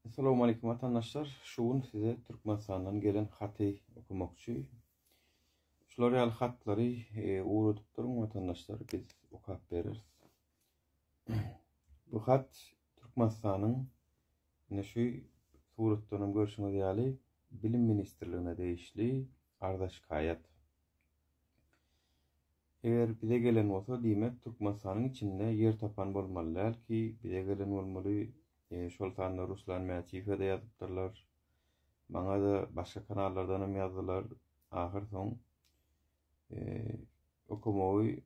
Assalamu aleýkum watandaşlar. Şu gün size Türkmenistandan gelen haty okamakçy. Şular ýaly hatlary e, ugradyp duruň watandaşlar, biz okap bereris. Bu hat Türkmenistanyň ine şu suratdan hem görşüňiz ýaly Bilim ministrligine degişli arza-şikaýat. Eger bize gelen bolsa, diýmek Türkmenistanyň içinde ýer tapan bolmaly däl ki, bize gelen bolmaly. Şol sanda Ruslan Mätiýewe-de ýazypdyrlar. Maňa-da başga kanallardan hem ýazdylar. Ahyr soň okamagy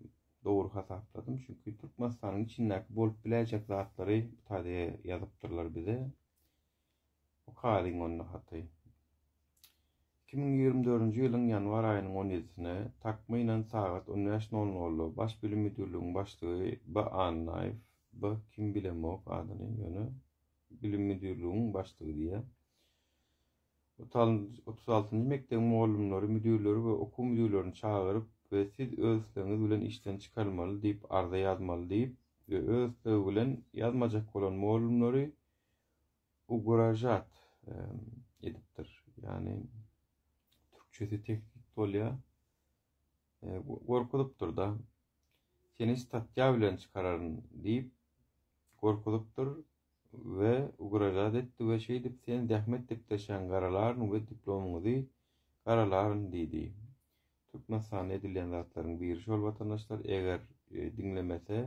dogry hasapladym. Çünki Türkmenistanyň içindäki bolup biläýjek zatlary bu taýda ýazypdyrlar bize. Okalyň onda haty. 2024-nji ýylyň ýanwar aýynyň on ýedisine, takmynan sagat on bäş nol nolda Baş bilim müdirligiň başlygy B. Annaýew, B. Kim bilemok adyny, ýöne bilim müdirligiň başlygy diýýär, 36-njy mekdebiň mugallymlary, müdirleri we okuw müdirlerini çagyryp we siz öz islegiňiz bilen işden çykarylmaly diýip arza ýazmaly diýip we öz islegi bilen ýazmajak bolan mugallymlary Ugražat edipdir. Ýagny türkçesi tehdit bolýar. Gorkuzypdyr-da. Seni statýa bilen çykararyn diýip gorkuzypdyr we ugražat etdi we şeýdip sen zähmet depderçäňi garalaryn we diplomyňyzy garalaryn diýdi. Türkmenistanda edilýän zatlaryň biri şol watandaşlar eger diňlemese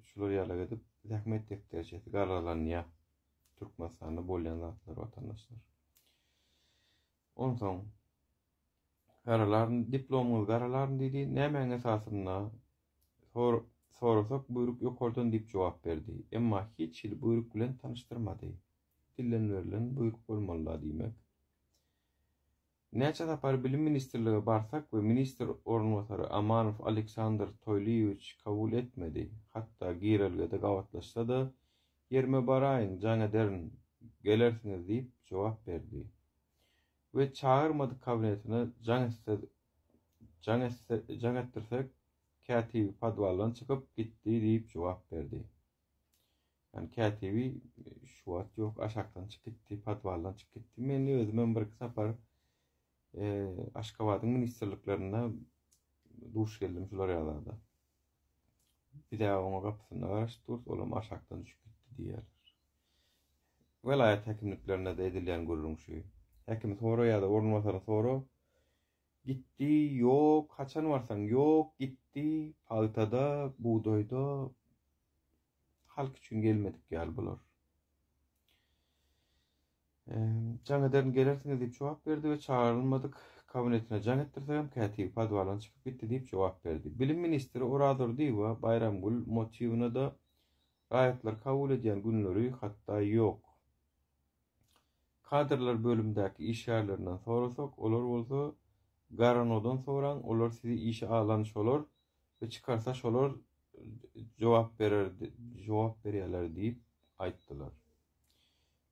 Şular ýaly edip zähmet depderçesi garalanýar. Türkmenistanda bolýan zatlar watandaşlar. Onsoň garalaryn diplomyňyzy garalaryn diýdi. Nämäň esasynda sor sorasak buýruk ýokardan diýip jogap berdi. Emma hiç hili buýruk bilen tanyşdyrmady. Dilden berlen buýruk bolmaly-da diýmek. Näçe sapar Bilim ministrlige barsak we ministr orunbasary Amanow Aleksandr Toýlyýewiç kabul etmedi. Hatda girelgede gabatlaşsa-da, Ýerime baraýyň, jaň ederin, gelersiňiz diýip jogap berdi. We çagyrmadyk kabinetine jaň etse jaň etse jaň etdirsek, kätibi podwaldan çykyp gitdi diýip jogap berdi. Ýani kätibi şu wagt ýok, aşakdan çykyp gitdi, podwaldan çykyp gitdi. Men özümem birki sapar Aşgabadyň ministrliklerinde duş geldim şular ýaly zada. Biz-ä oňa gapysynda garaşyp durus, olam aşakdan düşüp gitdi diýýärler. Welaýat häkimliklerinde-de edilýän gürrüň şu. Häkimi sora ýa-da orunbasaryny sora. Gitdi, ýok, haçan barsaň, ýok, gitdi, pagtada, bugdaýda halk üçin gelmedik ýaly bular. Jaň ederin gelersiňiz diýip jogap berdi we çagyrylmadyk kabinetine jaň etdirsegem kätibi podwaldan çykyp gitdi diýip jogap berdi. Bilim ministri Orazurdyýewa Baýramgül Motiwna-da raýatlary kabul edýän günleri hatda ýok. Kadrlar bölümdäki işgärlerinden sorasak, olar bolsa Garanodan soraň, olar sizi işe alan şolar we çykarsa şolar jogap berer jogap berýärler diýip aýtdylar.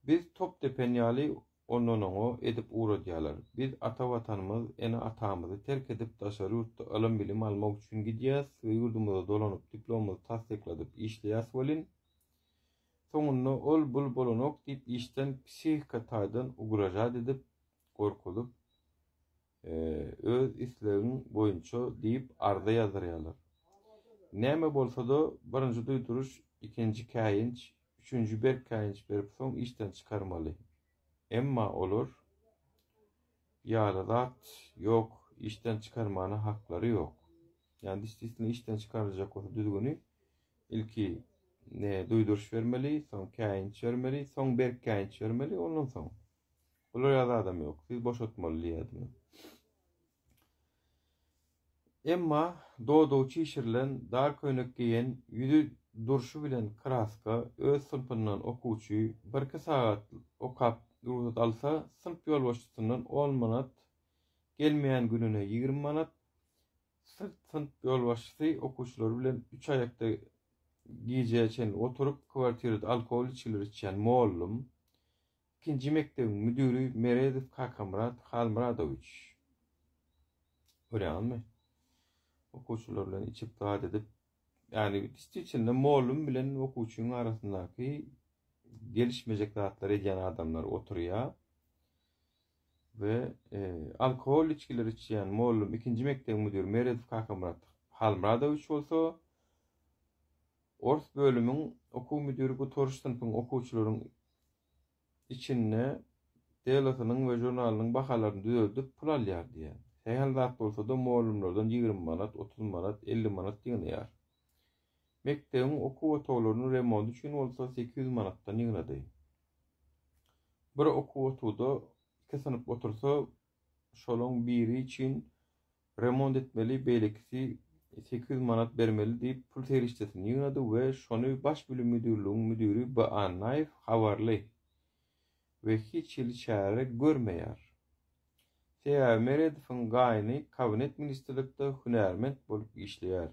Biz top depen ýaly ondan-oňa edip ugradýarlar. Biz ata watanymyz, ene-atamyzy terk edip daşary ýurtda ylym-bilim almak üçin gidýäs we ýurdumyza dolanyp diplomymyzy tassykladyp işleýäs welin, Soňunda ol bul bolanok diýip işden psihika taýdan ugražat edip, gorkuzyp, öz islegiň boýunça diýip arza ýazdyrýarlar. Näme bolsa-da birinji duýduryş, ikinji käýinç, üçünji berk käýinç berip soň işden çykarmaly. Emma olar ýaly zat ýok, işden çykarmana haklary ýok. Ýagny distisini işden çykaryljak bolsa düzgüni Ilki ne duýduryş bermeli, soň käýinç bermeli, soň berk käýinç bermeli, ondan soň. Bular ýaly adam ýok. Siz boşatmaly diýýärdiler. Emma dodagy çişirilen, dar köýnek geýen, ýüzi durşy bilen kraska, öz synpyndan okuwçy birki sagat okap rugsat alsa, synp ýolbaşçysyndan on manat, gelmeýän gününe 20 manat, Syrt synp ýolbaşçysy okuwçylary bilen üç aýakda gijä çenli oturyp, kwartirada alkogol içgileri içýän mollum, ikinji mekdebiň müdiri Meredow Kakamyrat Halmyradowiç. Görýäňizmi? Okuwçylar bilen içip zat edip, ýagny içinde mollum bilen okuwçynyň arasyndaky. gelişmejek zatlar edýän adamlar oturýar. We alkohol içgileri içýän mollum ikinji mekdebiň müdiri Meredow Kakamyrat Halmyradowiç bolsa ors bölümiň okuw müdiri gutaryş synpyň okuwçylaryň içinde delosynyň we žurnalynyň bahalaryny düzeldip pul alýar diýýär. Sähel zat bolsa-da mollumlardan 20 manat, 30 manat, 50 manat ýygnaýar. Mekdebiň okuw otaglarynyň remonty üçin bolsa 800 manatdan ýygnady. Bir okuw otagda iki synp otursa, şolaň biri üçin remont etmeli, beýlekisi 800 manat bermeli diýip pul serişdesini ýygnady we şony Baş bilim müdirligiň müdiri B. Annaýew habarly we hiç hili çäre görmeýär. Sebäbi Meredowyň gaýyny kabinet ministrlikde hünärment bolup işleýär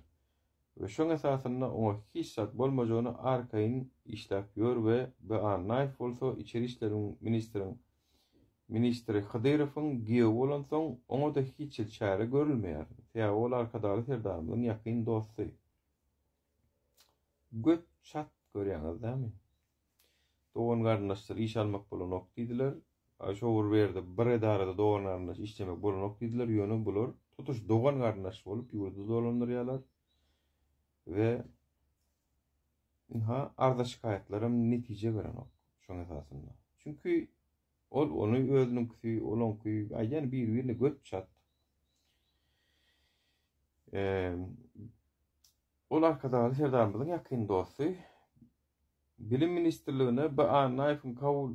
we şoň esasynda oňa hiç zat bolmajagyny arkaýyn işläp ýör we B. Annaýew bolsa içeri işleriň ministriň ministri Hydyrowyň giýewi bolansoň oňa-da hiç hili çäre görülmeýär. Sebäbi ol Arkadagly Serdarymyzyň ýakyn dosty. Göt çat görýäňiz dämi? Dogan-garyndaşlar iş almak bolanok diýdiler. Şo bir ýerde bir edarada dogan-garyndaş işlemek bolanok diýdiler. Ýöne bular tutuş dogan-garyndaş bolup ýurdy dolandyrýarlar. We ynha arza-şikaýatlaram netije berenok şoň esasynda. Çünki ol ony özüniňkisi, olaňky aýdýan bir-birine göt çat. Ol Arkadagly Serdarymyzyň ýakyn dosty. Bilim ministrligine B. Annaýewiň kabul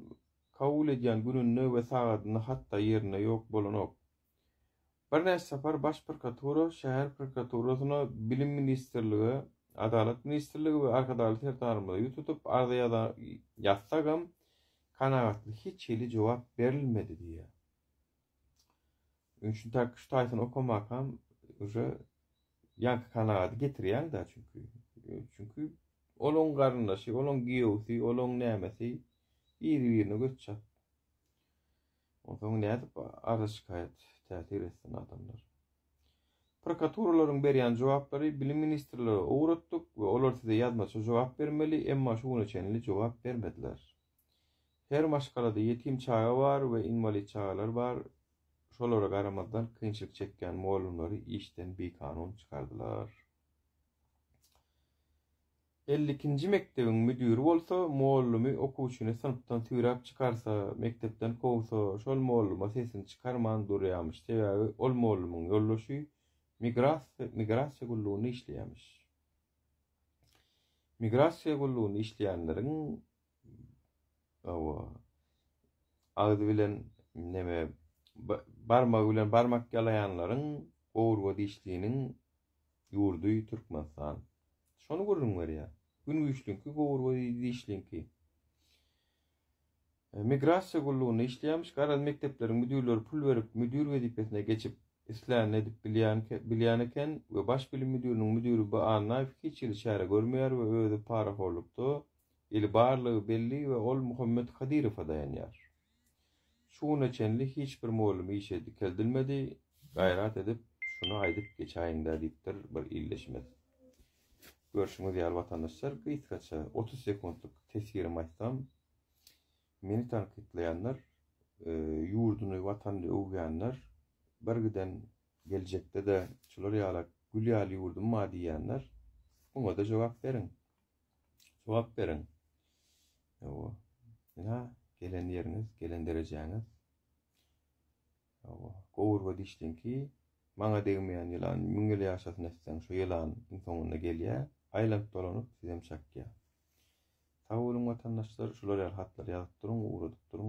kabul edýän gününde we sagadynda hatda ýerinde ýok bolanok. Birnäçe sapar Baş prokuratura, şäher prokuraturasyna, Bilim ministrlige, Adalat ministrligi we Arkadagly Serdarymyza ýüz tutup arza ýaza ýazsagam kanagatly hiç hili jogap berilmedi diýýär. Şu tak şu taýsyny okamakam uje ýaňky kanagady getirýäň-dä çünki. Çünki olaň garyndaşy, olaň giýewsi, olaň nämesi biri-birine göz çat. Onsoň nädip arza-şikaýat täsir etsin adamlar. Prokuraturalaryň berýän jogaplary bilim ministrlige ugratdyk we olar size ýazmaça jogap bermeli, emma şu güne çenli jogap bermediler. Her maşgalada ýetim çaga bar we inwalid çagalar bar, şolara garamazdan kynçylyk çekýän mugallymlary işden bikanun çykardylar. 52-nji mekdebiň müdiri bolsa mugallymy okuwçyny synpdan süýräp çykarsa, mekdepden kowsa, şol mugallyma sesini çykarman durýamyş, sebäbi ol mugallymyň ýoldaşy migrasiýa migrasiýa gullugynda işleýämiş. Migrasiýa gullugynda işleýänleriň Hawa. Agzy bilen neme barmagy bilen barmak ýalaýanlaryň gowurga dişliniň ýurdy Türkmenistan. Şony gürrüň berýär. Gün güýçliňki, gowurga dişliňki. E, migrasiýa gullugynda işleýärmiş. Garaz mekdepleriň müdirleri pul berip müdir wezipesine geçip islänini edip bilýän bilýän eken we baş bilim müdiriniň müdiri B. Annaýew hiç hili çäre görmeýär we özi parahorlukda Eli barlygy belli we ol Muhammet Kadyrowa daýanýar. Şu güne çenli hiç bir mugallym işe dikeldilmedi, gaýrat edip şuny aýdyp geçäýiňdä diýipdir bir ildeşimiz. Görşüňiz ýaly watandaşlar gysgaça 30 sekuntlyk teswirimi aýtsam, meni tankytlaýanlar, ýurduny, watanyny öwýänler birgiden geljekde-de şular ýala gül ýaly ýurdum bar diýýänler muňa-da jogap beriň. Jogap beriň. Hawa. Ina gelen ýeriňiz, gelen derejäňiz. Hawa. Gowurga dişliňki, maňa degmeýän ýylan müň ýyl ýaşasyn etseň, şo ýylan iň soňunda gelýär, aýlanyp dolanyp sizem çakýar. Sag boluň watandaşlar, şular ýaly hatlary ýazyp duruň, ugradyp duruň.